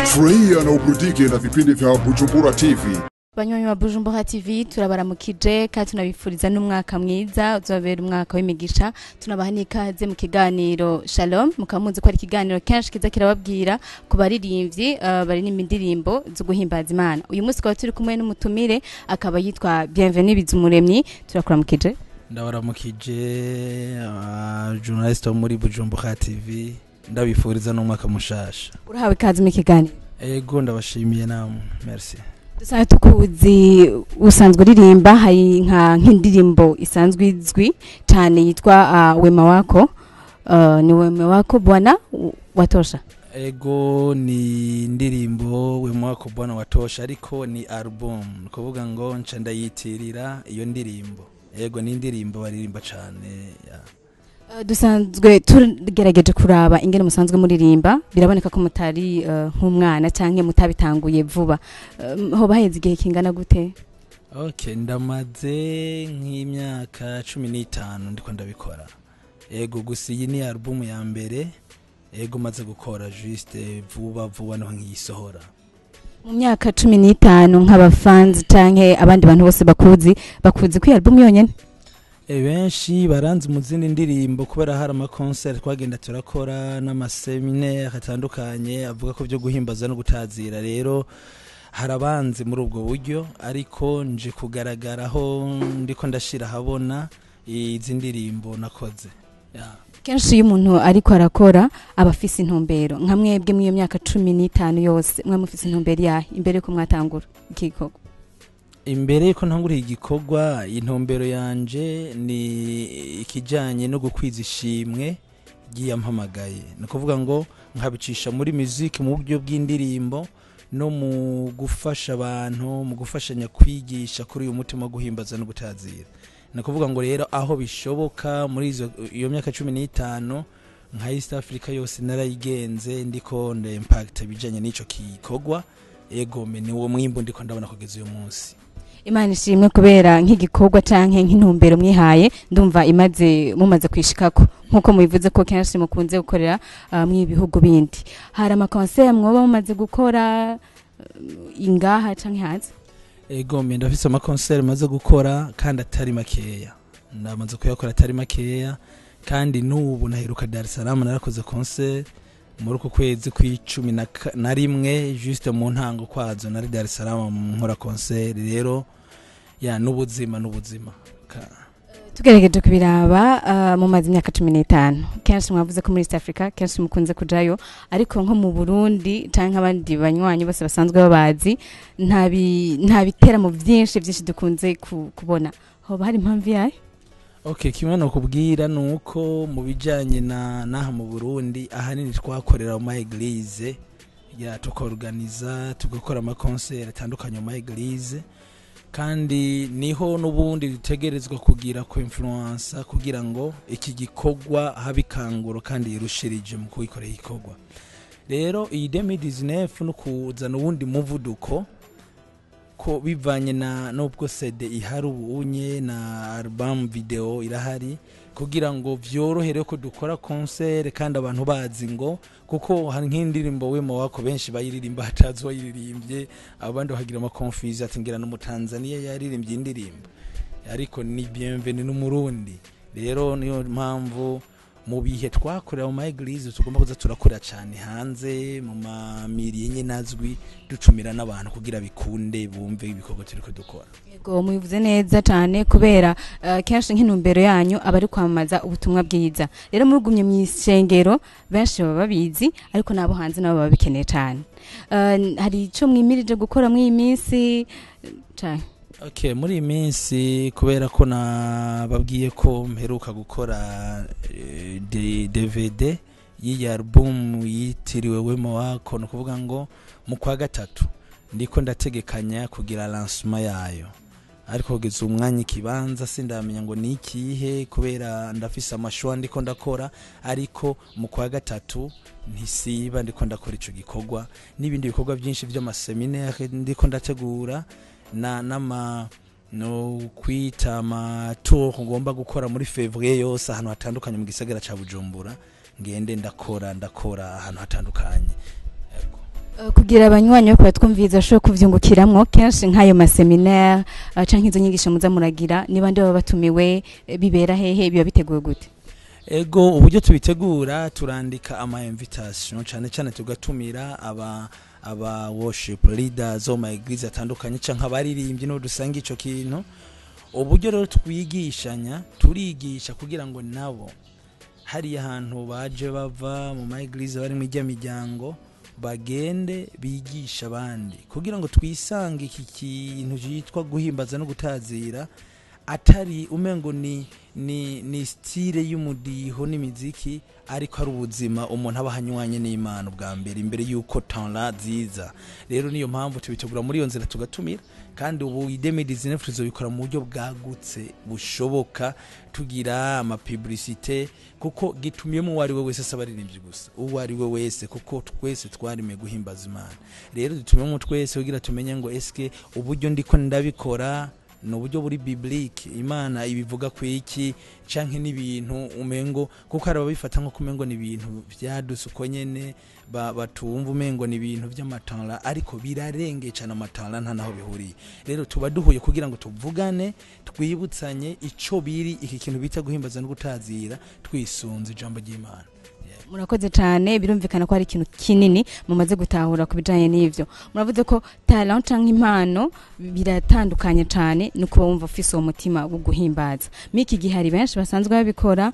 Furahia na uburudike na vipindi vya Bujumbura TV. Banywanyi wa Bujumbura TV, turabaramukije kandi tunabifuriza n'umwaka mwiza uzabera umwaka w'imigisha. Tunabaha n'ikaze mu kiganiro Shalom. Mukaba muzi ko ari ikiganiro kenshi kiza kirababwira ku baririmbyi baririmba indirimbo zo guhimbaza Imana. Uyu munsi tukaba turi kumwe n'umutumire, akaba yitwa Bienvenue Bizumuremyi. Turakuramukije. Ndabaramukije journaliste wo muri Bujumbura TV, ndabifuriza n'umwaka mushasha. Urahawe ikaze mu kiganiro. Ego, ndabashimiye namwe, merci. Dusanzwe tukuzi usanzwe uririmba, hari nka nk'indirimbo isanzwe izwi cyane yitwa Wema Wako, ni Wema Wako Bwana Watosha. Ego, ni indirimbo Wema Wako Bwana Watosha, ariko ni album, ni kuvuga ngo nca ndayitirira iyo ndirimbo. Ego, ni indirimbo baririmba cane ya. Dusanzwe tugerageje kuraba ingene musanzwe muririmba, biraboneka ko mutari nk'umwana canke mutabitanguye vuba. Hoba haheze igihe kingana gute? Okay, ndamaze nk'imyaka 15 ndiko ndabikora. Ego, gusa iyi ni album ya mbere ego maze gukora juste vuba vuba niho nkiyisohora. Mu myaka 15, nk'abafanzi canke abandi bantu bose bakuzi, bakuzi ko iyi album yonyene? Benshi baranzi mu zindi ndirimbo kubera hari ama concert twagenda turakora n'ama séminaire atandukanye avuga ko byo guhimbaza no gutazira. Rero harabanzi muri ubwo buryo, ariko nje kugaragaraho ndiko ndashira habona izi ndirimbo nakoze ya. Kenshi iyo umuntu ariko arakora aba afise intumbero. Nka mwebwe mw'iyo myaka 15 yose, mwe mufise intumbero yahe imbere yuko mwatangura iki gikorwa? Imbere yuko ntangura igikorwa, intumbero yanje ni ikijanye no gukwiza ishimwe ry'iyampamagaye, ni ukuvuga ngo nkabicisha muri musique mu buryo bw'indirimbo no mu gufasha abantu, mu gufashanya kwigisha kuri uyu mutima wo guhimbaza no gutazira. Ni ukuvuga ngo rero aho bishoboka muri iyo myaka 15, nka East Africa yose narayigenze ndiko nda impact bijanye n'ico gikorwa. Egome, ni uwo mwimbu ndiko ndabona kugeza uyu munsi. Imana ishimwe, kubera nk'igikorwa canke nk'intumbero mwihaye, ndumva imaze mumaze kwishikako, nkuko mubivuze ko kenshi mukunze gukorera mw'ibihugu bindi. Hari ama concert mwoba mumaze gukora ingaha canke hanze? Egome, ndafise ama concert maze gukora kandi atari makeya, ndamaze kuyakora atari makeya. Kandi n'ubu naheruka Dar es Salaam, narakoze concert muri uku kwezi kw'icumi na rimwe, juste mu ntango kwazo nari Dar es Salaam nkora concert. Rero ya, n'ubuzima n'ubuzima. Tugerageje kubiraba, mumaze imyaka 15. Kenshi mwavuze ko muri East Africa kenshi mukunze kujayo, ariko nko mu Burundi canke abandi banywanyi bose basanzwe babazi, nta biteramo vyinshi vyinshi dukunze kubona. Hoba hari impamvu yayo? Okay, kimwe no kubwira nuko mu bijanye na naha mu Burundi, ahanini twakorera mu ma église ya, tukorganiza tugakora ama concert atandukanye mu ma église, kandi niho n'ubundi dutegerezwa kugira ku influence kugira ngo iki gikorwa habikanguro kandi yirushirije mu kugikorera igikorwa. Rero iyi 2019 no kuzana uwundi muvuduko ko bivanye na nubwo CD ihari ubunye na album video irahari, kugira ngo vyorohere ko dukora concert kandi abantu bazi ngo, kuko hari nk'indirimbo Wema Wako benshi bayiririmba hatazi wayiririmbye, abandi bahagira ama confusion ati ngira no mu Tanzania yaririmbye indirimbo, ariko ni Bienvenue n'Umurundi. Rero niyo mpamvu mu bihe twakorera mu ma église tugomba kuza turakora cyane hanze mu ma milieux nyine azwi, ducumira n'abantu kugira bikunde bumve ibikorwa turiko dukora. Yego, mubivuze neza cyane, kubera kenshi nk'intumbero yanyu aba ari kwamamaza ubutumwa bwiza. Rero mugumye mu isengero benshi baba babizi, ariko nabo hanze nabo baba bikeneye cyane. Hari ico mwimirije gukora muri iyi minsi canke? Okay, muri iyi minsi, kubera ko nababwiye ko mperuka gukora DVD y'iyi album yitiriwe Wema Wako, ni ukuvuga ngo mu kwa gatatu ndiko ndategekanya kugira lancement yayo, ariko kugeza umwanya ikibanza sindamenya ngo ni ikihe, kubera ndafise amashuwa ndiko ndakora. Ariko mu kwa gatatu ntisiba ndiko ndakora ico gikorwa n'ibindi bikorwa byinshi vy'ama séminaire ndiko ndategura na nama no kwita ama tour ngomba gukora muri février yose ahantu hatandukanye mu gisagara ca Bujumbura, ngende ndakora ahantu hatandukanye. Yego. Kugira abanywanyi bo twumviriza bashobore kuvyungukiramwo kenshi nk'ayo ma séminaire canke izo nyigisho muza muragira, ni bande baba batumiwe, bibera hehe, biba biteguwe gute? Ego, uburyo tubitegura, turandika ama invitation, cyane cyane tugatumira aba worship leaders zo ma église atandukanye canke abaririmbyi no dusanga ico kintu. Uburyo rero twigishanya, turigisha kugira ngo nabo hariya ahantu baje bava mu ma église bari mu ijya miryango bagende bigisha abandi, kugira ngo twisange iki kintu cyitwa guhimbaza no gutazira atari umengo ni style y'umudiho n'imiziki, ariko ari ubuzima umuntu aba ahanywanye n'Imana ubwa mbere, imbere y'uko talent ziza. Rero niyo mpamvu tubitegura muri iyo nzira, tugatumira. Kandi ubu 2019 tuzobikora mu buryo bwagutse bushoboka, tugira ama publicité, kuko gitumiyemo uwo ari we wese, asaba abaririmbyi gusa, uwo ari we wese, kuko twese twaremeye guhimbaza Imana. Rero dutumiyemo twese kugira tumenye ngo eske uburyo ndiko ndabikora ni uburyo buri biblique, Imana ibivuga ku iki, canke n'ibintu umengo, kuko hari ababifata nko kumengo ni ibintu vyadutse uko nyene, batumva umengo ni ibintu vy'ama talent, ariko birarengeye cane ama talent, nta naho bihuriye. Rero tuba duhuye kugira ngo tuvugane, twibutsanye ico biri iki kintu bita guhimbaza no gutazira twisunze ijambo ry'Imana. Murakoze cyane. Birumvikana ko hari ikintu kinini mumaze gutahura ku bijanye n'ivyo. Muravuze ko talent canke impano biratandukanye cyane no kuba wumva ufise uwo mutima wo guhimbaza. Muri iki gihe hari benshi basanzwe babikora,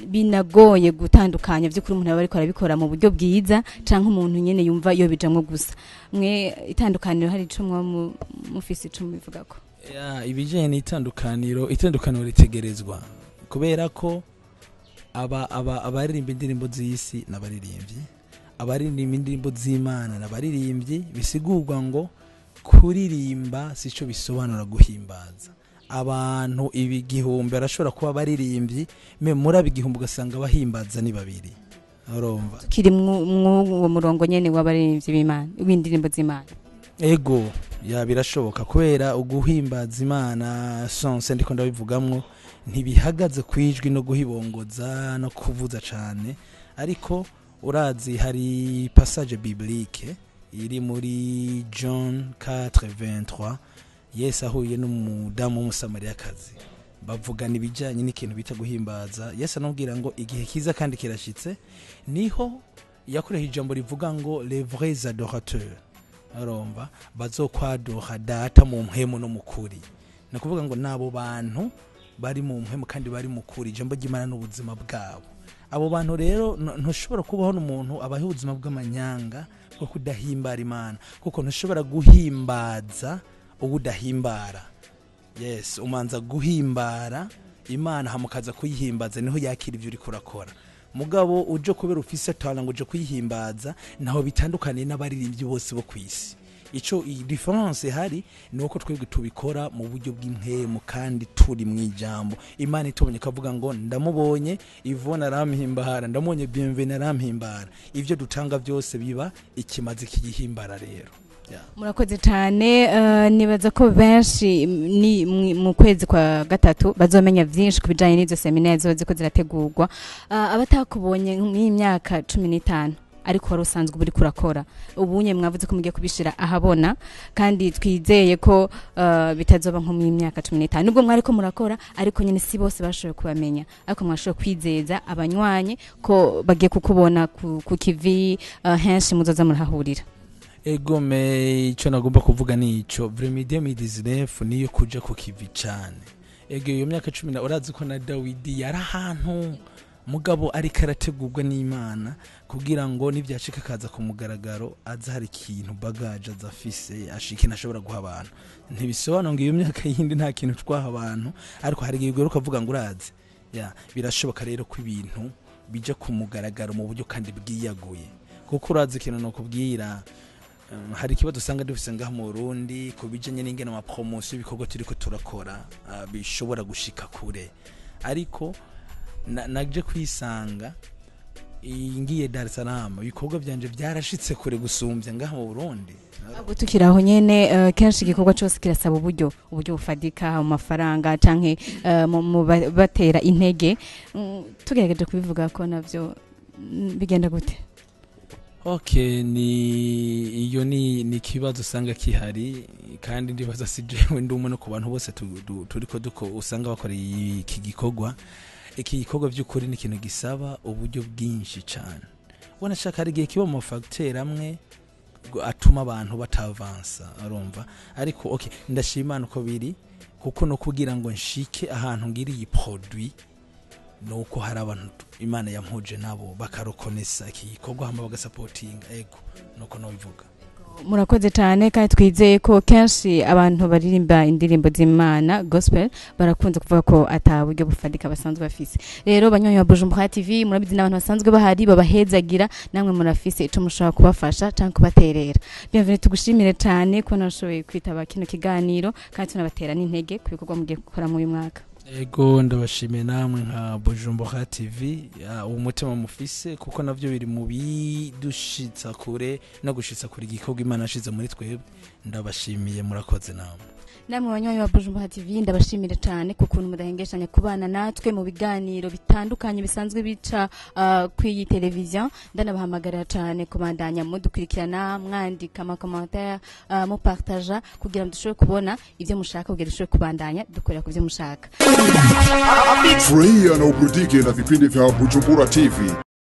binagoye gutandukanya vy'ukuri umuntu aba ariko arabikora mu buryo bwiza canke umuntu nyene yumva iyo bijamwo gusa. Mwe itandukaniro hari ico mwoba mufise ico mubivugako? Ya, ibijyanye n'itandukaniro, itandukaniro ritegerezwa kubera ko aba abaririmba indirimbo z'isi n'abaririmbyi, abaririmba indirimbo z'Imana n'abaririmbyi. Bisigurwa ngo kuririmba sico bisobanura guhimbaza. Abantu ibi 1000 barashobora kuba abaririmbyi, me muri abo 1000 ugasanga bahimbaza ni babiri, urumva? Tukiri mw'uwo murongo nyene w'abaririmbyi b'Imana, w'indirimbo z'Imana. Ego, ya, birashoboka, kubera uguhimbaza Imana sonse ndiko ndabivugamwo ntibihagaze kwijwi no guhibongoza no kuvuza cane. Ariko urazi hari passage biblique iri muri John 4:23, Yesu ahuye n'umudamu w'Umusamariyakazi, bavugana ibijyanye n'ikintu bita guhimbaza. Yesu anamubwira ngo igihe kiza kandi kirashitse, niho yakoresheje ijambo rivuga ngo les vrais adorateurs, urumva, bazokwadora Data mu mpwemu no mu kuri. Ni ukuvuga ngo n'abo bantu bari mu mpwemu kandi bari mu kuri, ijambo ry'Imana n'ubuzima bwabo. Abo bantu rero ntushobora kubaho n'umuntu abaho ubuzima bw'amanyanga bwo kudahimbara Imana, kuko ntushobora guhimbaza uwo udahimbara. Yes, umanza guhimbara Imana, hamukaza kuyihimbaza, niho yakira ibyo uriko urakora. Mugabo uje kubera ufise talent ngo uje kuyihimbaza, naho bitandukaniye n'abaririmbyi bose bo kwisi. Ico iyi différence ihari ni uko twebwe tubikora mu buryo bw'impwemu kandi turi mu ijambo. Imana itubonye kavuga ngo ndamubonye Yvonne arampimbara, ndamubonye Bienvenue arampimbara, ivyo dutanga byose biba ikimazi kigihimbara rero. Yeah. Murakoze cyane. Nibaza ko benshi ni mu kwezi kwa gatatu bazomenya byinshi ku bijanye n'izo séminaire ziba ziko zirategurwa. Abatakubonye nk'iyi myaka 15, ariko wari usanzwe uri kurakora, ubunye mwavuze ko mugiye kubishira ahabona, kandi twizeye ko bitazoba nko mu myaka 15 nubwo mwari ko murakora, ariko nyine si bose bashoboye kubamenya, ariko mwashoboye kwizeza abanywanyi ko bagiye kukubona ku kivi, henshi muzoza murahahurira. Egome, icyo nagomba kuvuga ni ico vraiment 2019 niyo kuja ku kivi cane. Ego, iyo myaka 10 na urazi ko na Dawidi yari ahantu, mugabo ariko arategurwa n'Imana kugira ngo nibyashika akaza ku mugaragaro aza hari ikintu bagage aza afise, ashika ashobora guha abantu. Ntibisobanura ngo iyo myaka yindi nta kintu twaha abantu, ariko hari igihe ugaruka ukavuga ngo urazi ya birashoboka rero ko ibintu bija ku mugaragaro mu buryo kandi bwiyaguye. Kuko urazi ikintu nokubwira, hari ikibazo usanga dufise ngaha mu Burundi ku bijanye n'ingene ama promotion y'ibikorwa turiko turakora bishobora gushika kure. Ariko naje kwisanga ngiye Dar es Salaam, ibikorwa byanje byarashitse kure gusumbya ngaha mu Burundi. Ahubwo tukiri aho nyene, kenshi igikorwa cyose kirasaba uburyo bufadika mu mafaranga canke mu batera intege. Tugerageje kubivuga ko navyo bigenda gute? Okay, ni iyo ni ikibazo usanga kihari, kandi ndibaza si jewe ndi umwe, no ku bantu bose turiko duko usanga bakora iki gikorwa. Iki gikorwa by'ukuri ni ikintu gisaba uburyo bwinshi cyane. Wanashaka hari igihe kiba mu mafagiteri amwe atuma abantu batavansa, arumva. Ariko okay, ndashima Imana uko biri, kuko no kugira ngo nshike ahantu ngira iyi produit nuko hari abantu Imana yampuje nabo bakarokonesa iki gikorwa, hama bagasapotinga. Ego, nuko nobivuga. Murakoze cyane, kandi twizeye ko kenshi abantu baririmba indirimbo z'Imana, gospel, barakunze kuvuga ko ata buryo bufatika basanzwe bafise. Rero banywanyi ba Bujumbura TV, murabizi n'abantu basanzwe bahari babahezagira, namwe murafise ico mushobora kubafasha canke kubaterera. Bienvenue, tugushimire cyane ko nashoboye kwitaba kino kiganiro, kandi tunabatera n'intege ku bikorwa mugiye gukora muri uyu mwaka. Ego, ndabashimiye namwe nka Bujumbura TV, ya, uwo mutima mufise, kuko navyo biri mu bidushitsa kure no gushitsa kure igikorwa Imana yashize muri twebwe. Ndabashimiye, murakoze namwe. Namwe banywanyi ba Bujumbura TV, ndabashimire cyane ku kuntu mudahengeshanya kubana natwe mu biganiro bitandukanye bisanzwe bica kw'iyi televiziyo. Ndanabahamagarira cyane kubandanya mudukurikirana, mwandika ama commentaire, mupartaja, kugira ngo dushobore kubona ibyo mushaka, kugira dushobore kubandanya dukorera ku byo mushaka. Furahia na uburudike na vipindi vya Bujumbura TV.